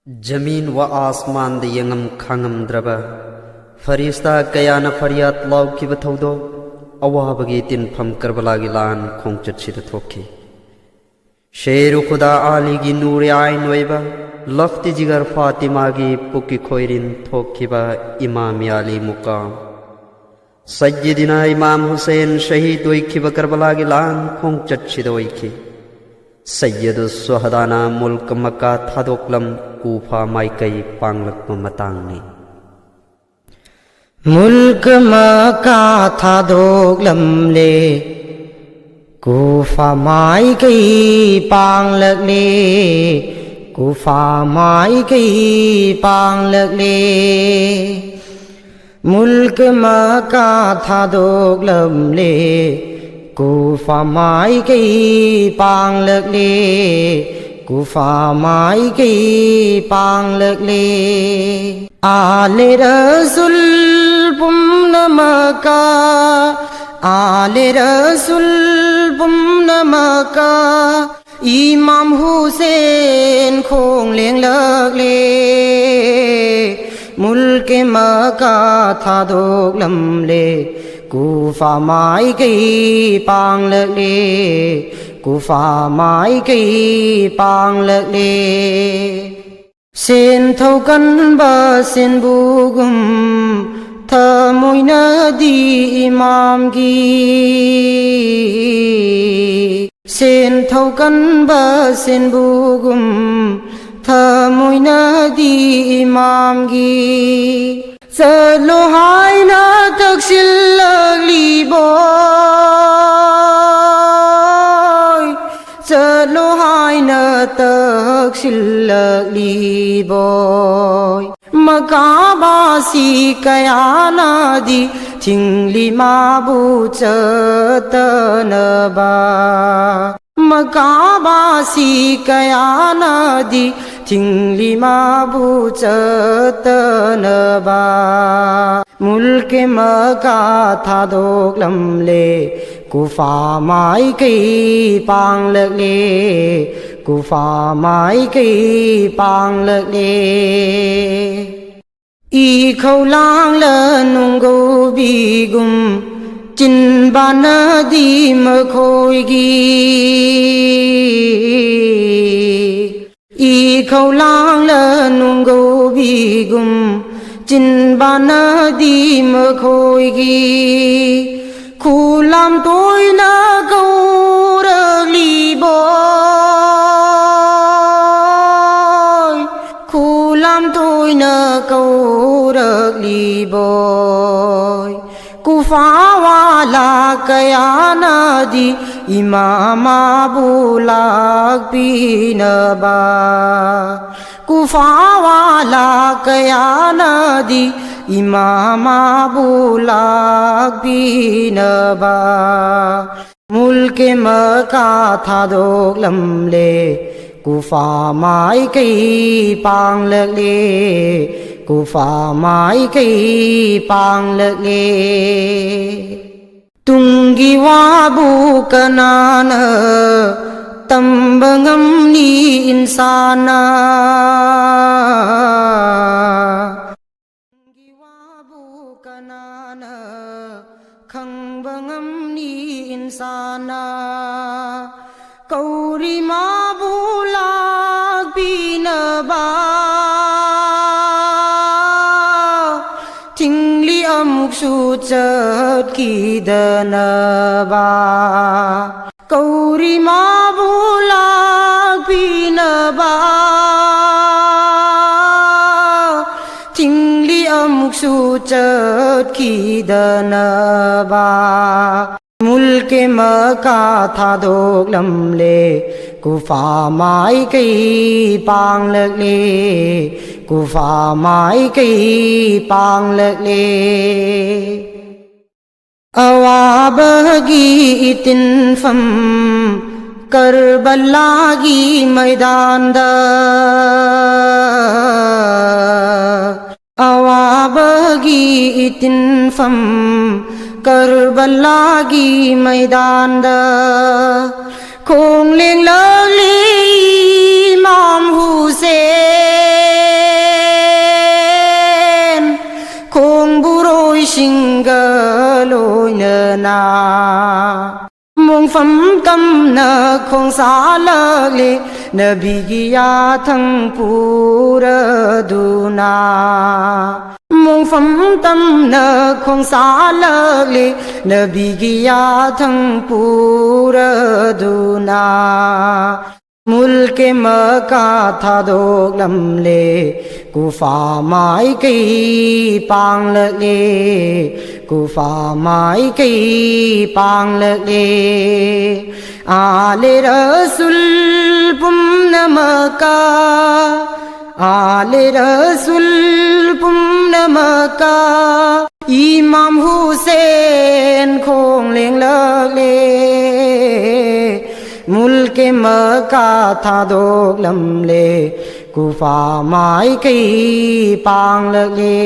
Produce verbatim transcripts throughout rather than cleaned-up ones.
ꯖꯃꯤꯟ ꯋꯥ ꯑꯥꯁꯃꯥꯟꯗ ꯌꯦꯡꯉꯝ ꯈꯥꯡꯉꯝꯗ꯭ꯔꯕ ꯐꯔꯤꯁꯇꯥ ꯀꯌꯥꯅ ꯐꯔꯤꯌꯥꯗ ꯂꯥꯎꯈꯤꯕ ꯊꯧꯗꯣꯛ, ꯑꯋꯥꯕꯒꯤ ꯇꯤꯟꯐꯝ ꯀꯔꯕꯂꯥꯒꯤ ꯂꯥꯟ ꯈꯣꯡꯆꯠꯁꯤꯗ ꯊꯣꯛꯈꯤ꯫ ꯁꯦꯔꯨ ꯈꯨꯗꯥ ꯑꯥꯂꯤꯒꯤ ꯅꯨꯔꯦ ꯑꯥꯏꯟ ꯑꯣꯏꯕ, ꯂꯈꯇꯤ ꯖꯤꯒꯔ ꯐꯥꯇꯤꯃꯥꯒꯤ ꯄꯨꯛꯀꯤ ꯈꯣꯏꯔꯤꯟ ꯊꯣꯛꯈꯤꯕ ꯏꯃꯥꯝ ꯑꯥꯂꯤ ꯃꯨꯀꯥꯝ, ꯁꯩꯌꯤꯗꯤꯅꯥ ꯏꯃꯥꯝ ꯍꯨꯁꯦꯟ ꯁꯍꯤꯗ ꯑꯣꯏꯈꯤꯕ ꯀꯔꯕꯂꯥꯒꯤ ꯂꯥꯟ ꯈꯣꯡꯆꯠꯁꯤꯗ ꯑꯣꯏꯈꯤ꯫ ꯁꯩꯌꯤꯗꯨ ꯁꯨꯍꯗꯥꯅ ꯃꯨꯜꯛ ꯃꯛꯀꯥ ꯊꯥꯗꯣꯛꯂꯝ ꯀꯨꯐꯥ ꯃꯥꯏꯀꯩ ꯄꯥꯡꯂꯛꯄ ꯃꯇꯥꯡꯅꯤ꯫ ꯃꯨꯜꯛ ꯃꯛꯀꯥ ꯊꯥꯗꯣꯛꯂꯝꯂꯦ, ꯀꯨꯐꯥ ꯃꯥꯏꯀꯩ ꯄꯥꯡꯂꯛꯂꯦ, ꯀꯨꯐꯥ ꯃꯥꯏꯀꯩ ꯄꯥꯡꯂꯛꯂꯦ꯫ ꯃꯨꯜꯛ ꯃꯛꯀꯥ ꯊꯥꯗꯣꯛꯂꯝꯂꯦ, ꯀꯨꯐꯥ ꯃꯥꯏꯀꯩ ꯄꯥꯡꯂꯛꯂꯦ, ꯀꯨꯐꯥ ꯃꯥꯏꯀꯩ ꯄꯥꯡꯂꯛꯂꯦ꯫ ꯑꯥꯂꯦ ꯔꯁꯨꯜ ꯄꯨꯝꯅꯃꯛꯀ, ꯑꯥꯂꯦ ꯔꯁꯨꯜ ꯄꯨꯝꯅꯃꯛꯀ, ꯏꯃꯥꯝ ꯍꯨꯁꯦꯟ ꯈꯣꯡ ꯂꯦꯡꯂꯛꯂꯦ꯫ ꯃꯨꯜꯛ ꯃꯛꯀꯥ ꯊꯥꯗꯣꯛꯂꯝꯂꯦ, ꯀꯨꯐꯥ ꯃꯥꯏꯀꯩ ꯄꯥꯡꯂꯛꯂꯦ, ꯀꯨꯐꯥ ꯃꯥꯏꯀꯩ ꯄꯥꯡꯂꯛꯂꯦ꯫ ꯁꯦꯟꯊꯧ ꯀꯟꯕ ꯁꯦꯟꯕꯨꯒꯨꯝ ꯊꯃꯣꯏꯅꯗꯤ ꯏꯃꯥꯝꯒꯤ, ꯁꯦꯟꯊꯧ ꯀꯟꯕ ꯁꯦꯟꯕꯨꯒꯨꯝ ꯊꯃꯣꯏꯅꯗꯤ ꯏꯃꯥꯝꯒꯤ꯫ ꯆꯠꯂꯣ ꯍꯥꯏꯅ ꯇꯛꯁꯤꯜꯂꯛꯂꯤꯕꯣꯏ, ꯆꯠꯂꯣ ꯍꯥꯏꯅ ꯇꯛꯁꯤꯜꯂꯛꯂꯤꯕꯣꯏ꯫ ꯃꯀꯥꯕꯥꯁꯤ ꯀꯌꯥꯅꯗꯤ ꯊꯤꯡꯂꯤ ꯃꯥꯕꯨ ꯆꯠꯇꯅꯕ꯫ ꯃꯀꯥꯕꯥꯁꯤ ꯀꯌꯥꯅꯗꯤ ꯊꯤꯡꯂꯤ ꯃꯥꯕꯨ ꯆꯠꯇꯅꯕ꯫ ꯃꯨꯜꯛ ꯃꯛꯀꯥ ꯊꯥꯗꯣꯛꯂꯝꯂꯦ, ꯀꯨꯐꯥ ꯃꯥꯏꯀꯩ ꯄꯥꯡꯂꯛꯂꯦ꯫ ꯀꯨꯐꯥ ꯃꯥꯏꯀꯩ ꯄꯥꯡꯂꯛꯂꯦ꯫ ꯏꯈꯧ ꯂꯥꯡꯂ ꯅꯨꯡꯒꯧꯕꯤꯒꯨꯝ ꯆꯤꯟꯕꯥꯅꯗꯤ ꯃꯈꯣꯏꯒꯤ꯫ ꯏꯈꯧ ꯂꯥꯡꯂ ꯅꯨꯡꯒꯧꯕꯤꯒꯨꯝ ꯆꯤꯟꯕꯥꯅꯗꯤ ꯃꯈꯣꯏꯒꯤ꯫ ꯈꯨꯂꯥꯝ ꯇꯣꯏꯅ ꯀꯧꯔꯛꯂꯤꯕꯣꯏ, ꯈꯨꯂꯥꯝ ꯇꯣꯏꯅ ꯀꯧꯔꯛꯂꯤꯕꯣꯏ꯫ ꯀꯨꯐꯥꯋꯥꯂꯥ ꯀꯌꯥꯅꯗꯤ ꯏꯃꯥ ꯃꯥꯕꯨ ꯂꯥꯛꯄꯤꯅꯕ, ꯀꯨꯐꯥꯋꯥꯂꯥ ꯀꯌꯥꯅꯗꯤ ꯏꯃꯥ ꯃꯥꯕꯨ ꯂꯥꯛꯄꯤꯅꯕ ꯃꯨꯜꯀꯦ ꯃꯀꯥ ꯊꯥꯗꯣꯛꯂꯝꯂꯦ꯫ ꯀꯨꯐꯥ ꯃꯥꯏꯀꯩ ꯄꯥꯡꯂꯛꯂꯦ, ꯀꯨꯐꯥ ꯃꯥꯏꯀꯩ ꯄꯥꯡꯂꯛꯂꯦ꯫ ꯇꯨꯡꯒꯤ ꯋꯥꯕꯨ ꯀꯅꯥꯅ ꯇꯝꯕ ꯉꯝꯅꯤ ꯏꯟꯁꯥꯟꯅ? ꯇꯨꯡꯒꯤ ꯋꯥꯕꯨ ꯀꯅꯥꯅ ꯈꯪꯕ ꯉꯝꯅꯤ ꯏꯟꯁꯥꯟꯅ? ꯀꯧꯔꯤ ꯃꯥꯕꯨ ꯂꯥꯛꯄꯤꯅꯕ, ꯊꯤꯡꯂꯤ ꯑꯃꯨꯛꯁꯨ ꯆꯠꯈꯤꯗꯅꯕ꯫ ꯀꯧꯔꯤ ꯃꯥꯕꯨ ꯂꯥꯛꯄꯤꯅꯕ, ꯊꯤꯡꯂꯤ ꯑꯃꯨꯛꯁꯨ ꯆꯠꯈꯤꯗꯅꯕ꯫ ꯃꯨꯜꯀꯦ ꯃꯀꯥ ꯊꯥꯗꯣꯛꯂꯝꯂꯦ, ꯀꯨꯐꯥ ꯃꯥꯏꯀꯩ ꯄꯥꯡꯂꯛꯂꯦ, ꯀꯨꯐꯥ ꯃꯥꯏꯀꯩ ꯄꯥꯡꯂꯛꯂꯦ꯫ ꯑꯋꯥꯕꯒꯤ ꯏꯇꯤꯟꯐꯝ ꯀꯔꯕꯂꯥꯒꯤ ꯃꯩꯗꯥꯟꯗ, ꯑꯋꯥꯕꯒꯤ ꯏꯇꯤꯟꯐꯝ ꯀꯔꯕꯂꯥꯒꯤ ꯃꯩꯗꯥꯟꯗ ꯈꯣꯡ ꯂꯦꯡꯂꯛꯂꯤ꯫ ꯅ ꯃꯣꯡꯐꯝ ꯇꯝꯅ ꯈꯣꯡꯁꯥꯂꯛꯂꯦ ꯅꯕꯤꯒꯤ ꯌꯥꯊꯪ ꯄꯨꯔꯗꯨꯅ꯫ ꯃꯣꯡꯐꯝ ꯇꯝꯅ ꯈꯣꯡꯁꯥꯂꯛꯂꯦ ꯅꯕꯤꯒꯤ ꯌꯥꯊꯪ ꯄꯨꯔꯗꯨꯅ꯫ ꯃꯨꯜꯀꯦ ꯃꯀꯥ ꯊꯥꯗꯣꯛꯂꯝꯂꯦ ꯀꯨꯐꯥ ꯃꯥꯏꯀꯩ ꯄꯥꯡꯂꯛꯂꯦ꯫ ꯀꯨꯐꯥ ꯃꯥꯏꯀꯩ ꯄꯥꯡꯂꯛꯂꯦ꯫ ꯑꯥꯂꯦ ꯔꯁꯨꯜ ꯄꯨꯝꯅꯃꯛꯀ ꯑꯥꯂꯦ ꯔꯁꯨꯜ ꯄꯨꯝꯅꯃꯛꯀ ꯏꯃꯥꯝ ꯍꯨꯁꯦꯟ ꯈꯣꯡ ꯂꯦꯡꯂꯛꯂꯦ꯫ ꯃꯨꯜꯀꯦ ꯃꯀꯥ ꯊꯥꯗꯣꯛꯂꯝꯂꯦ ꯀꯨꯐꯥ ꯃꯥꯏꯀꯩ ꯄꯥꯡꯂꯛꯂꯦ꯫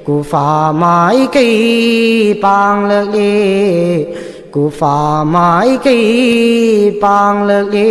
ꯀꯨꯐꯥ ꯃꯥꯏꯀꯩ ꯄꯥꯡꯂꯛꯂꯦ꯫ ꯀꯨꯐꯥ ꯃꯥꯏꯀꯩ ꯄꯥꯡꯂꯛꯂꯦ꯫